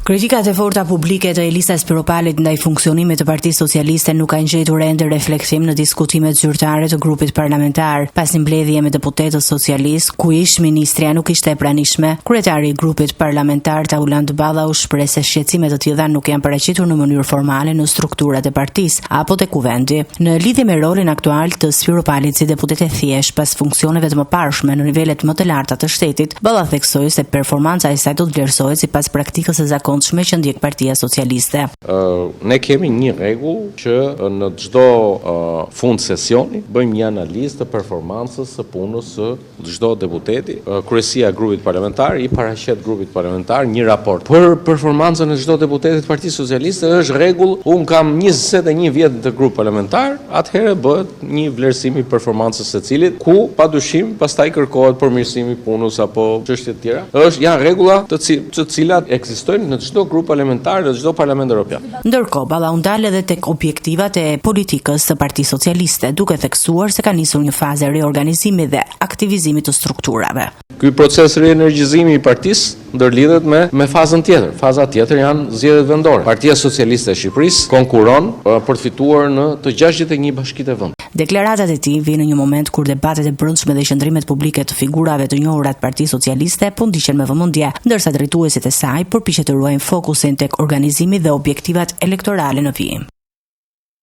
Kritikat e forta publike të Elisa Spiropalit ndaj funksionimit të Partisë Socialiste nuk kanë gjetur ende reflektim në diskutimet zyrtare të grupit parlamentar. Pas një mbledhje me deputetët socialistë, ku ish-ministrja nuk ishte e pranishme, kryetari i grupit parlamentar Taulant Balla u shpreh se shqetësime të tilla nuk janë paraqitur në mënyrë formale në strukturat e partisë apo te Kuvendi. Në lidhje me rolin aktual të Spiropalit si deputete e thjeshtë pas funksioneve të mëparshme në nivelet më të larta të shtetit, Balla theksoi se performanca e saj do të vlerësohet sipas praktikës së zakonshme që ndjek Partia Socialiste. Ne kemi një rregull që në çdo fund sesioni bëjmë një analizë të performancës së punës së çdo deputeti. Kryesia e grupit parlamentar i paraqet grupit parlamentar një raport për performancën e çdo deputeti të Partisë Socialiste. Është rregull, unë kam 21 vjet në grup parlamentar, atëherë bëhet një vlerësim i performancës së secilit, ku padyshim pastaj kërkohet përmirësimi i punës apo çështje të tjera. Është janë rregulla të, të cilat ekzistojnë në çdo grup parlamentar në çdo parlament europian. Ndërkohë, Balla u ndal edhe tek objektivat e politikës së Partisë Socialiste, duke theksuar se ka nisur një fazë e riorganizimi dhe aktivizimi të strukturave. Ky proces rienergjizimi i partisë ndërlidhet me me fazën tjetër. Faza tjetër janë zgjedhjet vendore. Partia Socialiste e Shqipërisë konkurron për të fituar në të 61 bashkitë e vendit. Deklaratat e tij vijnë në një moment kur debatet e brendshme dhe qëndrimet publike të figurave të njohura të Partisë Socialiste po ndiqen me vëmendje, ndërsa drejtuesit e saj përpiqen të ruajnë fokusin tek organizimi dhe objektivat elektorale në vijim.